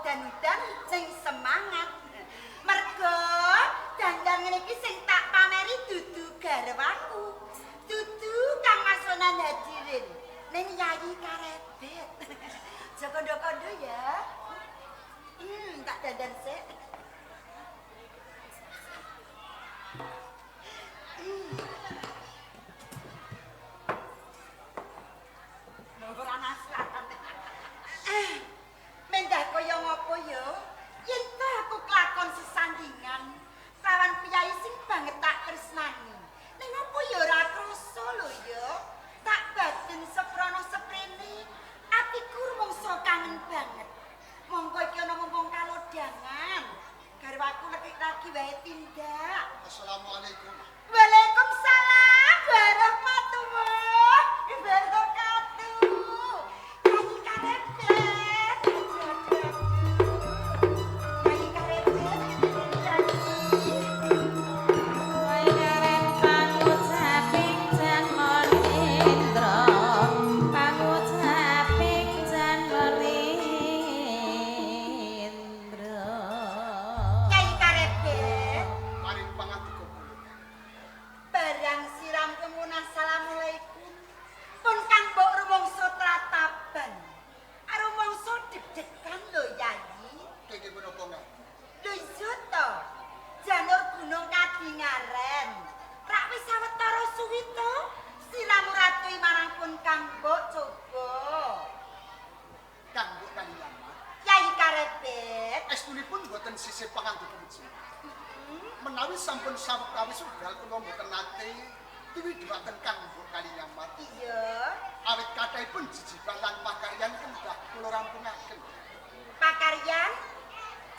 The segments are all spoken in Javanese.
udan-udan sing semangat. Mergo dandan ngene iki sing tak pameri dudu garwaku. Dudu Kang Mas Sonan Hadirin ning Yayi Karebet. Aja kondo-kondo ya. Tak dandan sik. Ora nasran. Mendah kaya ngopo ya? Yen ta aku kelakon sesandingan lawan piyai sing banget tak tresnani. Ning opo ya ora krasa lho ya? Tak batin seprono seprene, atiku rumangsa kangen banget. Monggo iki ana mumpung kalodhangan. Garwaku lekik lagi wae tindak. Assalamualaikum. Waalaikumsalam warahmatullahi wabarakatuh. Yayi Karebet. Yayi Karebet. Wayaren pangucaping jan Malindra, pangucaping jan Malindra. Yayi Karebet. Paring pangandika kula. Barang siram kemun assalamualaikum. Pun kang mbok rumangsa trataban. Rumangsa deg-degan lho Yayi. Kenging menapa nggih? Lho iya to. Janur Gunung Kadingaren. Rak wis sawetara suwi to siramu ratu marang pun kang mbok coba. Kang Mbok Kaliyama. Yayi Karebet. Estunipun boten sisih pangandika puji. Menawi sampun sawetawis wekdal kula mboten nate tuwiduaken Kang Mbok Kaliyama. Iya. Awit kathahipun jejiban lan pakaryan kedah kula rampungaken. Pakaryan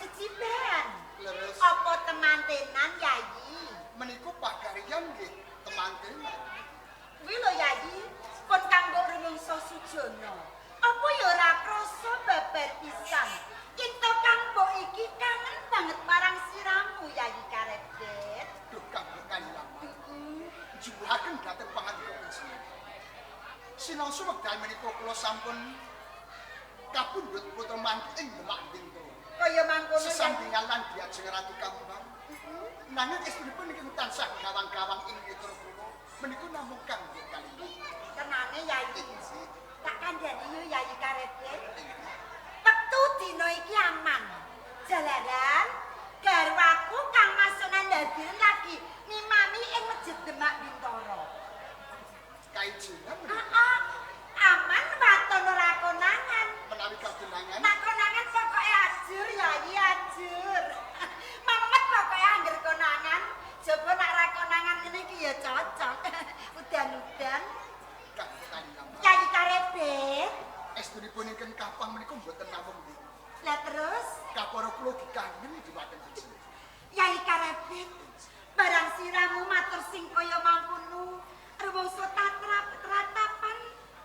jejiban. Leres. Apa temantenan Yayi? Menika pakaryan nggih temantenan. Kuwi lho Yayi, pun kang mbok rumangsa sujana. Apa ya ora krasa babar pisan? Yen to kang mbok iki kangen banget marang siramu Yayi Karebet. Duh Kang Mbok Kaliyama. Juwuhaken dhateng pangandika panjenengan. Sinaosa wekdal menika kula sampun kapundhut putra mantu ing Demak Bintoro. Kaya mangkono Yayi. Sesandingan lan diajeng Ratu Kambang. Nanging estunipun ingkang tansah gawang-gawang ing netra kula menika namung Kang Mbok Kaliyama. Tenane Yayi. Tak kandhani yo Yayi Karebet. Wektu dina iki aman. Jalaran garwaku Kang Mas Sunan Hadirin lagi ngimami ing Masjid Demak Bintoro. Kaijinan menika Heeh. Aman waton ora konangan. menawi kadenangan Nak konangan pokoke ajur Yayi ajur. Mamet pokoke angger konangan. Jaba nak ra konangan ngene iki ya cocok. Udan-udan. Kang Mbok Kaliyama. Yayi Karebet. Estunipun ingkang kapang menika mboten namung niki. Lah terus Kapara kula ugi kangen dhumateng panjenengan. Yayi Karebet, barang siramu matur sing kaya mangkono, rumangsa tatrap tratapan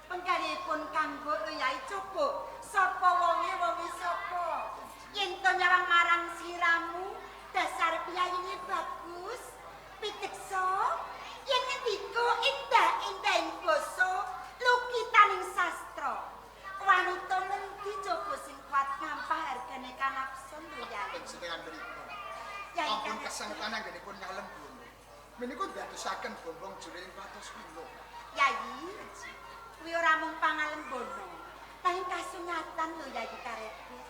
penggalihipun kanggo Yayi coba sapa wonge wonge sapa. Yen to nyawang marang siramu, dasar piyayine bagus, piteksa, yen ngendika endah-endahing basa, lukitaning sastra. Wanita ngendi coba sing kuat ngampah hargane kanapson lho Yayi. Panjenengan menika. Yayi Ampun Karebet. kesangkan anggenipun ngalem bono. Menika ndadosaken bombong jero ing patos kula. Yayi, kuwi ora mung pangalembono, nanging kasunyatan lho Yayi Karebet.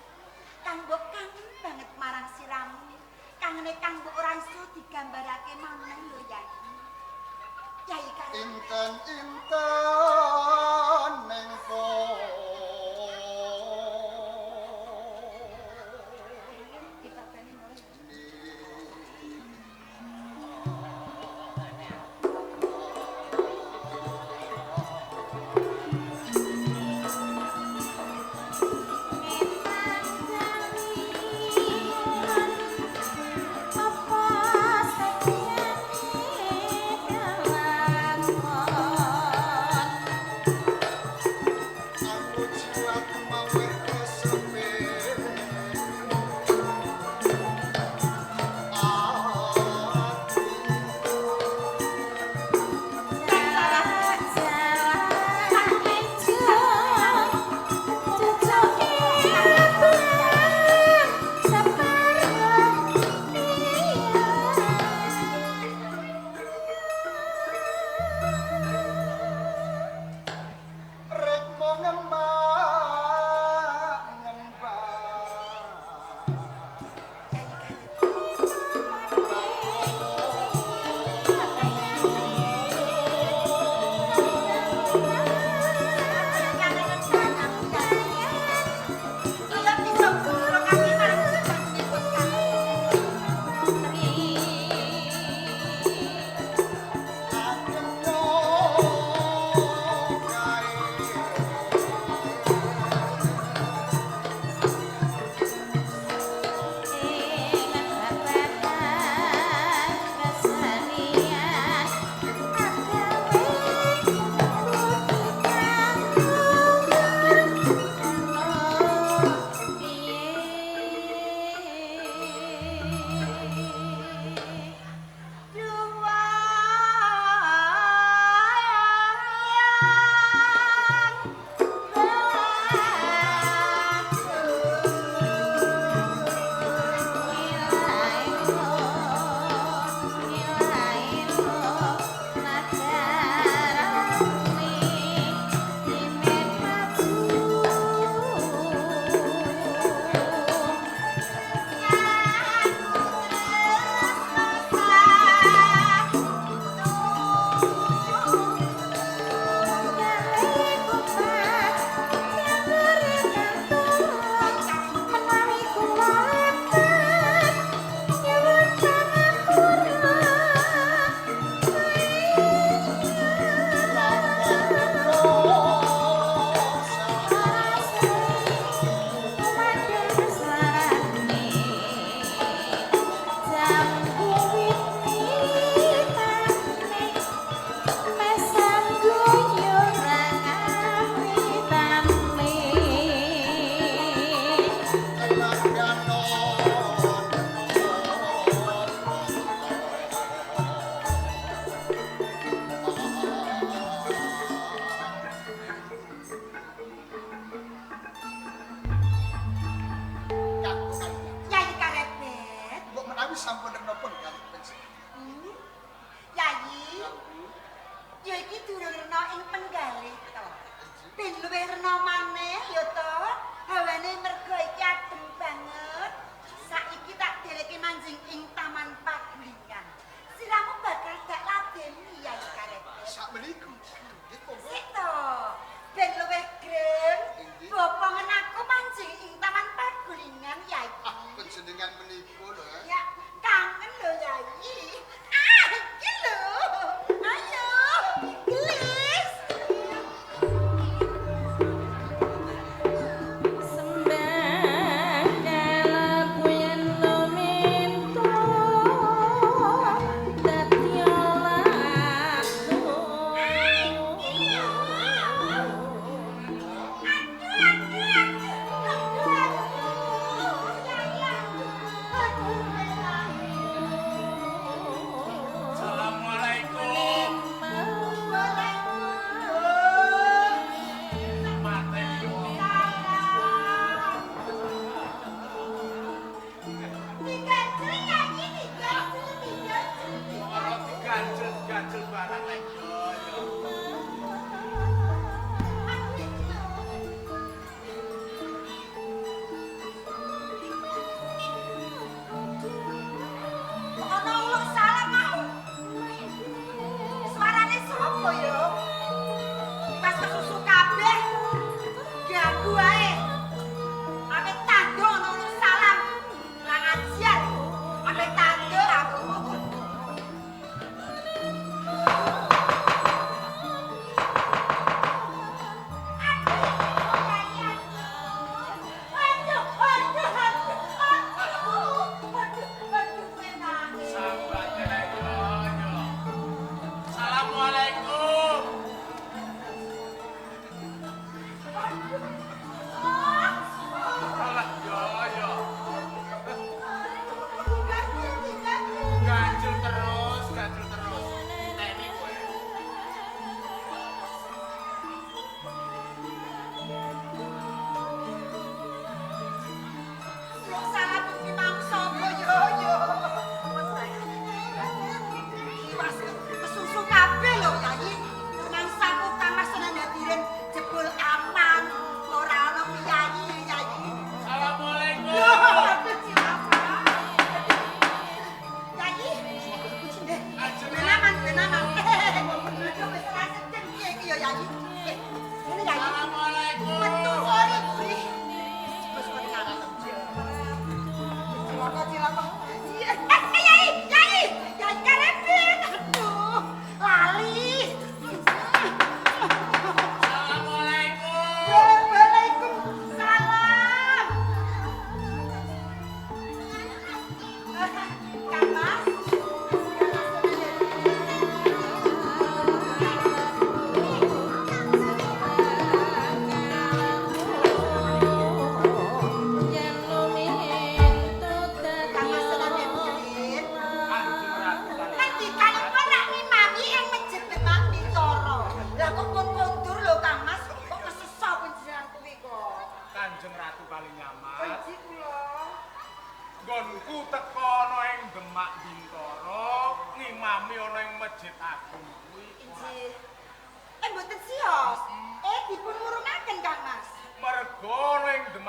Kang mbok kangen banget marang siramu. Kangene kang mbok ora iso digambarake maneh lho Yayi. Yayi Karebet. Inten-inten ning Dipapani mulih. Apa sakyane kelakon?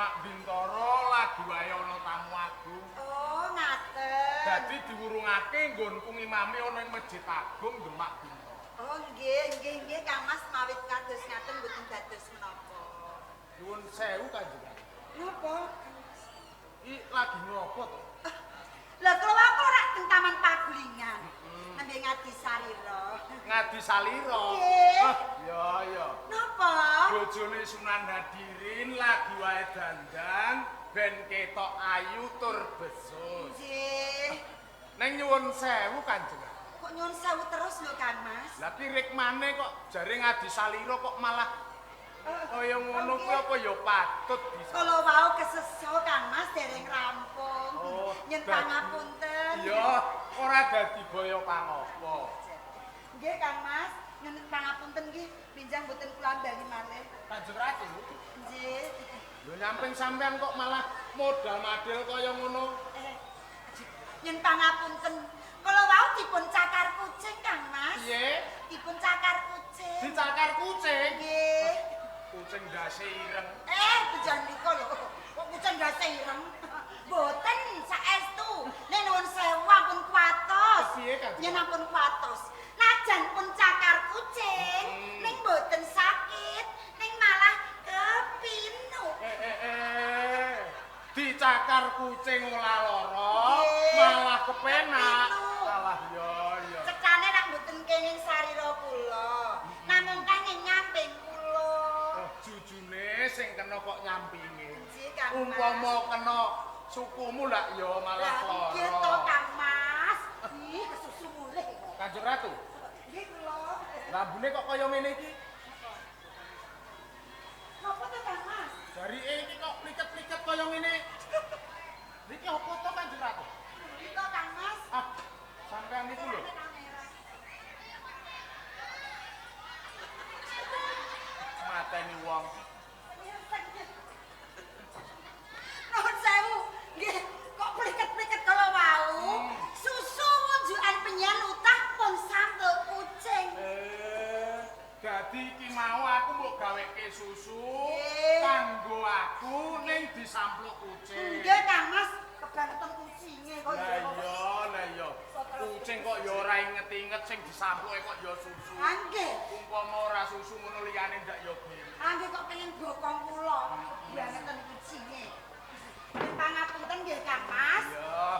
Demak Bintara lagi wae ana tamu agung. Oh, ngaten. Dadi diwurungake nggonku ngimami ana ing Masjid Agung Demak Bintara. Oh, nggih, nggih, nggih Kang Mas mawit kados ngaten mboten dados menapa. Nyuwun sewu Kanjeng Ratu. Napa? Iki lagi ngopo to? Lah kula wau kula rak teng Taman Pagulingan. Nembe ngadi salira. Ngadi salira. Nggih. Ah, ya ya. Napa? Bojone Sunan Hadirin lagi wae dandan ben ketok ayu tur besus. Nggih. Neng nyuwun sewu Kanjeng Ratu. Kok nyuwun sewu terus lho Kang Mas? Lah ki rikmane kok jare ngadi salira kok malah kaya ngono kuwi apa ya patut bisa. Kala wau keseso Kang Mas dereng rampung. Oh, Nyen pangapunten. Iya, ora dadi boyo pangopo. Nggih Kang Mas, nyen pangapunten nggih pinjang mboten kula ambali malih. Kanjeng Ratu. Nggih. Lho nyamping sampean kok malah modal madil kaya ngono. Nyen pangapunten. Kala wau dipun cakar kucing Kang Mas. Piye? Dipun cakar kucing. Dicakar kucing? Nggih. Kucing ndase ireng. Bejan nika lho. Kok kucing ndase ireng? Mboten saestu. Nek nuwun sewu ampun kuwatos. Piye Kanjeng? Yen ampun kuwatos. Najan pun cakar kucing, ning mboten sakit, ning malah kepinuk. Dicakar kucing ora lara, malah kepenak. Malah ya ya. Cekane rak mboten kenging sarira kula. Namung kenging nyamping kula. Jujune sing kena kok nyampinge. Umpama kena sukumu lak ya malah lara. Nggih to Kang Mas. Ih, kesusu mulih. Kanjeng Ratu. Nggih kula. Lambune kok kaya ngene iki? Napa to Kang Mas? Jarike iki kok pliket-pliket kaya ngene. Niki apa to Kanjeng Ratu? Niki to Kang Mas. Ah, sampean niku lho. Mateni wong. Nuwun sewu. Nggih, kok pliket-pliket kala wau. Susu wunjukan penyan utah pun sampe kucing. Dadi iki mau aku mbok gaweke susu kanggo aku ning disampluk kucing. Nggih, Kang Mas, kebangetan kucinge kok. Lah iya, lah iya. Kucing kok ya ora inget-inget sing disampluke kok ya susu. Ha nggih. Umpama ora susu ngono liyane ndak ya ben. Ha nggih kok pengen bokong kula, kebangetan kucinge. Pangapunten nggih Kang Mas.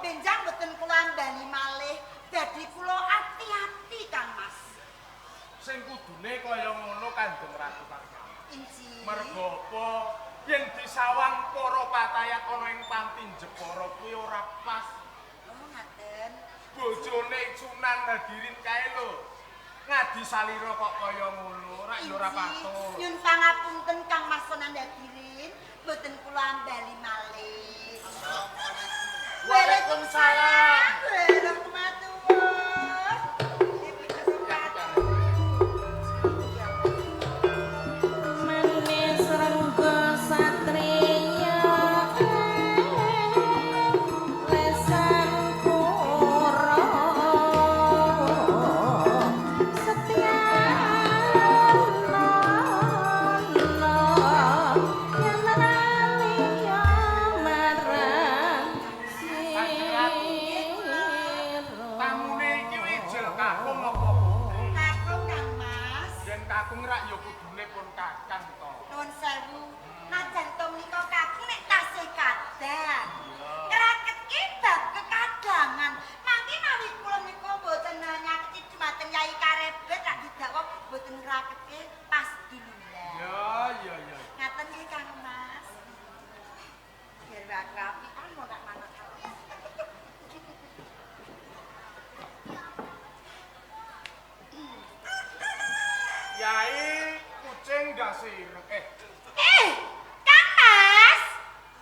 Benjang mboten kula ambali malih. Dadi kula ati-ati Kang Mas. Sing kudune kaya ngono Kanjeng Ratu Kang. Inji. Mergo apa yen disawang para patayat ana ing panti Jepara kuwi ora pas. Oh ngaten. Bojone Sunan Hadirin kae lho. Ngadi salira kok kaya ngono, ora ya ora patut. Nyun pangapunten Kang Mas Sunan Hadirin, mboten kula ambali malih. Assalamualaikum. Waalaikumsalam. Warahmatullahi. Manis renggo satriya lesan pura setyana yen laliya marang sira. Tamune iki wijil kakung apa putri? Kakung Kang Mas. Yen kakung rak ya kudune pun kakang to. Nuwun sewu. Najan to menika kakung nek tasih kadang. Kraketke bab kekadangan. Mangke mawi kula menika mboten nyaketi dumateng Yai Karebet rak didakwa mboten ngraketke pas dululan. Ya ya ya. Ngaten nggih Kang Mas. Biar aku apikan mau gak manut. Yai kucing ndase ireng. Kang Mas.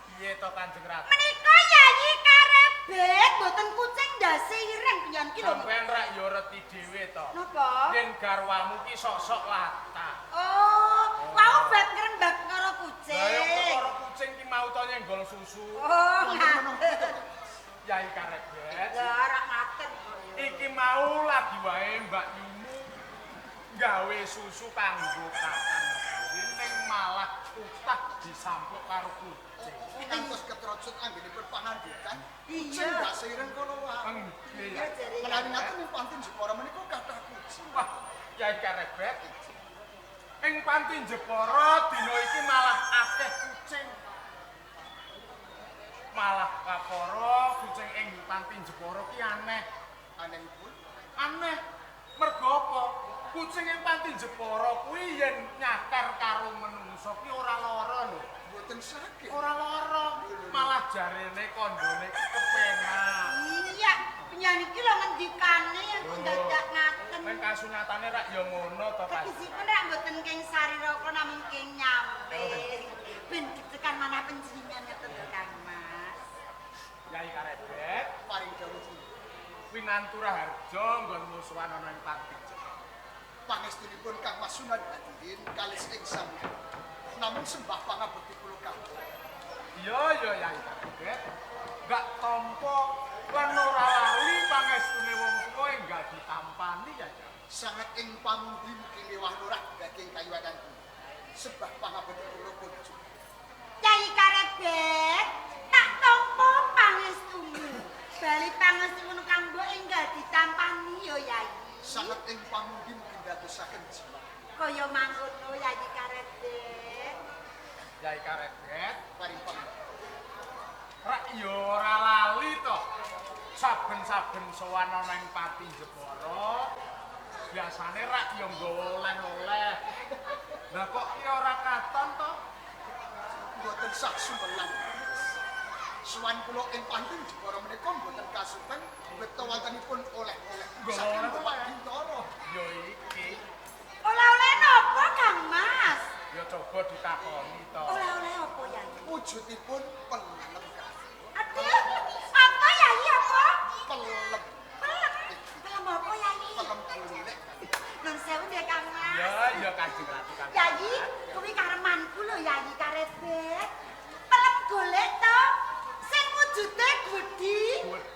Piye to Kanjeng Ratu? Menika Yai Karebet mboten kucing ndase ireng pian ki lho. Sampeyan rak ya reti dhewe to. Napa? Yen garwamu ki sok-sok latah. Oh, wau bab ngrembak karo kucing. Lah ya perkara kucing ki mau to nyenggol susu. Oh, ngaten. Yai Karebet. Lah rak ngaten kok ya. Iki mau lagi wae Mbak Yumu gawe susu kanggo kakang ning malah utah Wah, disampuk karo kucing. Ngantos ketrocut anggenipun pangandikan. Iya. Kucing ndase ireng kala wau. Nggih. Iya jare. Menawi ngaten ing panti Jepara menika kathah kucing. Wah, Yai Karebet. Ing panti Jepara dina iki malah akeh kucing. Malah kapara kucing ing panti Jepara ki aneh. Anehipun Aneh. Mergo apa? Kucing ing panti Jepara kuwi yen nyakar karo menungso ki ora lara lho. mboten saged. Ora lara, malah jarene kandhane kepenak. Iya, penyanyi iki lho ngendikane yang kok dadak ngaten. Ning kasunyatane rak ya ngono to, Pak. Tegesipun rak mboten keng sariraka namung keng nyampe. Ben ditekan manah panjenengan ngeten lho Kang Mas. Yai Karebet Paring dawuh winantu raharja nggon musuhan ana ing panti Jepara. Pangestunipun Kang Mas Sunan Hadirin kalis ing samya. Namun sembah pangabekti kula kabeh. Iya ya Yai Karebet. Gak tampa lan ora lali pangestune wong tuwa enggal ditampani ya. Ya. Sanget ing pamundi mugi mewah lurah daging kayuwadan. Sembah pangabekti kula kunjuk. Yai Karebet, tak tampa pangestumu. Bali pangestumu kang mbok enggal ditampani ya Yai. Sanget ing pamundi mugi ndadosaken jiwa. Kaya mangkono Yai Karebet. Yai Karebet, Paring pangabekti. rak ya ora lali to. Saben-saben sowan ana ing panti Jepara, biasane rak ya nggawa oleh-oleh. Lah kok ki ora katon to? Mboten sah sumelang. Suwan kula ing panti Jepara menika mboten kasupen beto wontenipun oleh-oleh. Saking Bapak Bintoro. Ya iki, Oleh-oleh napa Kang Mas? ya coba ditakoni to. Oleh-oleh apa Yai? Wujudipun pelem kabeh. Aduh, apa Yai apa? Pelem. Pelem. Pelem apa Yai? Pelem golek. Nun sewu nggih Kang Mas. Ya ya Kanjeng Ratu Kanjeng. Yai, kuwi karemanku lho Yai Karebet. Pelem golek to sing wujude gedhi,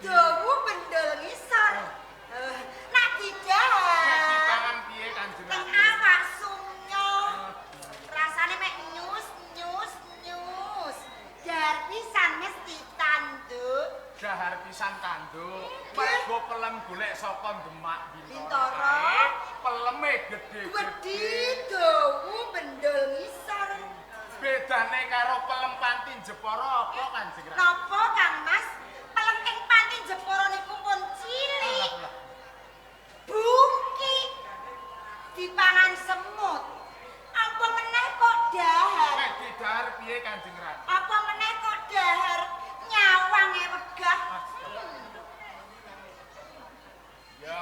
dawa bendel ngisor. Nak didahar. Nek dipangan piye Kanjeng Teng Ratu? awak sumnyo. Rasane mek nyus nyus nyus. Dahar pisan mesti tanduk. Dahar pisan tanduk. Mergo pelem golek saka Demak Bintara. Bintara. Peleme gedhe-gedhe. Gedhi dawa bendel ngisor. Bedane karo pelem panti Jepara apa Kanjeng Ratu? Napa Kang Mas? Pelem ing panti Jepara niku pun cilik. Bungki dipangan semut. Apa meneh kok dahar? Nek didahar piye Kanjeng Ratu? Apa meneh kok dahar nyawange wegah? Ya,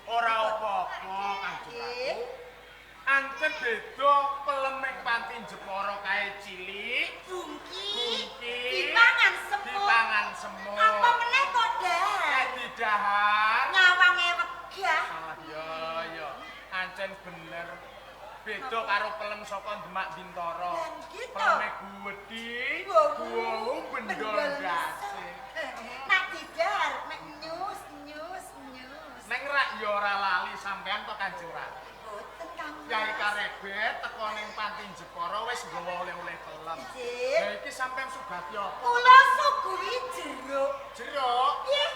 ora apa-apa Kanjeng Ratu. Ancen beda pelem ing panti Jepara kae cilik, Bungki bungki dipangan semut. Dipangan semut. Apa meneh kok dahar? Nek didahar Nyawange wegah. Ah, ya ya, ancen bener. Beda karo pelem saka Demak Bintara. Lah, gitu. Peleme gedhi, Wow, bendol ndase. Nak didahar mek nyus nyus nyus. Neng rak ya ora lali sampean to Kanjeng Ratu. Boten Kang Mas. Yai Karebet teko ning panti Jepara wis nggawa oleh-oleh pelem. Nggih. Lah iki sampean sugati apa? Kula suguhi jeruk. Jeruk. Nggih.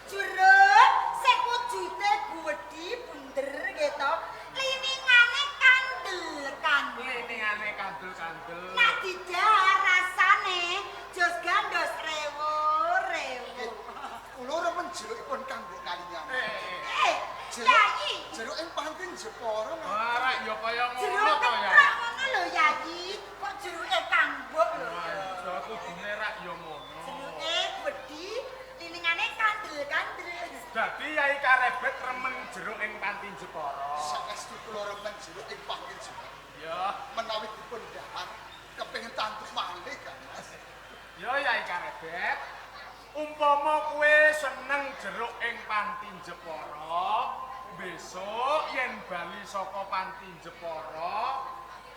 Jeruk sing wujude gedhi bunder nggih to. Liningane kandel-kandel. Liningane kandel-kandel. Nak didahar rasane jos gandos rewo-rewo. Kula remen jerukipun kanggo kaliyan. Eh, Jeruk, Yai. jeruk ing panti Jepara. ora ya kaya ngono Jeruk to ya. ketrak ngono lho Yai. Kok jeruke kambok lho. Ya kudune rak ya ngono. Jeruke gedhi, liningane kandel-kandel. Dadi Yai Karebet remen jeruk ing panti Jepara. Saestu kula remen jeruk ing panti Jepara. Ya, Menawi dipun dahar kepengin tanduk malih Kang Mas. ya Yai Karebet. Umpama kowe seneng jeruk ing panti Jepara, besok yen bali saka panti Jepara,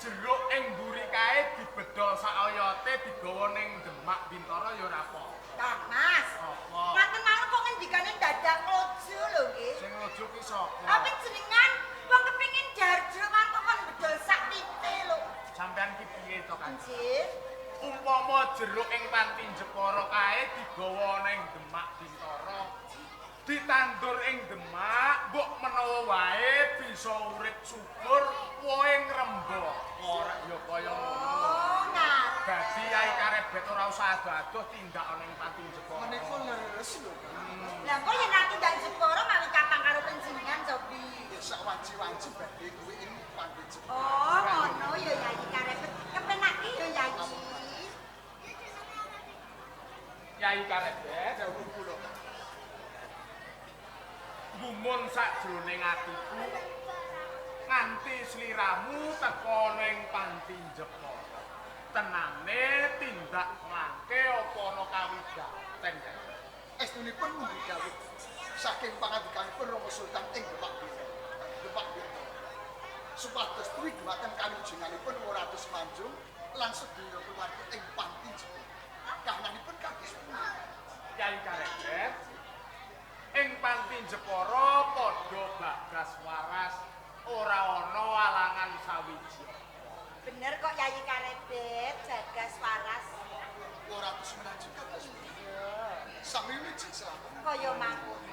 jeruk ing mburi kae dibedol sak oyote digawa ning Demak Bintara ya ora apa-apa. Kang Mas. Apa? Ngaten mawon kok ngendikane dadak klojo lho nggih. Sing rujuk ki sapa? Tapi jenengan wong kepengin dahar jeruk mawon kok kon bedol sak tite lho. Sampean ki piye to, Kang? Nggih. Umpama jeruk ing panti Jepara kae digawa ana ing Demak Bintara, ditandur ing Demak, mbok menawa wae bisa urip subur, wohe ngrembaka. Ora ya kaya ngono. Oh, ngaten. Dadi Yai Karebet ora usah adoh-adoh tindak ana ing panti Jepara. Menika leres lho. Lah kok yen aku ndak Jepara mawi kapan karo panjenengan Cobi? Ya sak wanci-wanci badhe kuwi ing panti Jepara. Oh, ngono ya Yai Karebet. Kepenake ya Yai. Yai Karebet Dawuh kula. gumun sakjroning atiku nganti sliramu teka ning panti Jepara. Tenane tindak mangke apa ana kawigaten. Estunipun mugi dawuh saking pangandikanipun Rama Sultan ing Demak Bintara. Demak Bintara. Supados tuwi dhumateng kawilujenganipun 200 manjung lan sedaya keluarga ing panti Jepara. Kahananipun kados pundi? Yai Karebet ing panti Jepara padha bagas waras, ora ana alangan sawiji. Bener kok Yai Karebet, jagas waras. 200 manjung kados pundi? Sami wilujeng slamet. Kaya mangkono.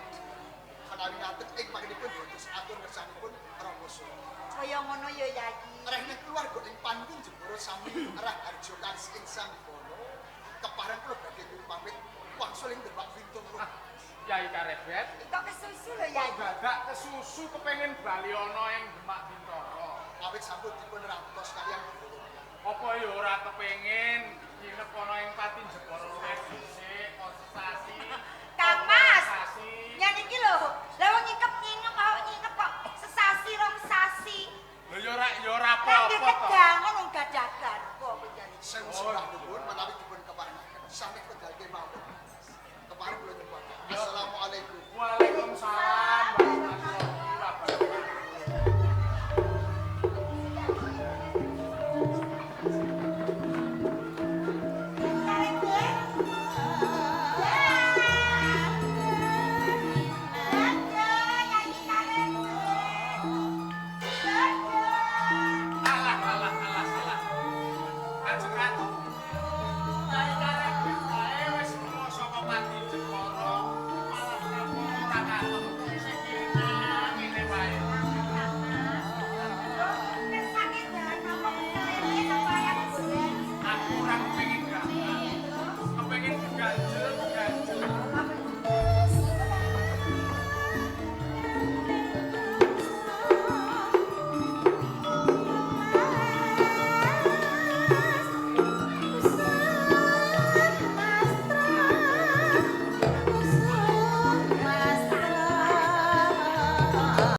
Menawi ngaten ing pangenipun dados atur ngersanipun Rama Sultan. Kaya ngono ya Yai. Rehne keluarga ing panti Jepara sami raharja kalis ing Sambala. Kepareng kula badhe kuwi pamit wangsul ing Demak Bintara. Yai Karebet Kok kesusu lho Yai. dadak kesusu kepengin bali ana ing Demak Bintara. Awit sampun dipun rantos kaliyan kula. Apa ya ora kepengin nginep ana ing panti Jepara luwih dhisik, kok sesasi. Kang Mas. Sesasi. Yen iki lho, lah wong nyingkep-nyingkep kok nyingkep kok sesasi rong sasi. Lho ya ora Lah nggih apa-apa to. kedangan wong gadah garwa.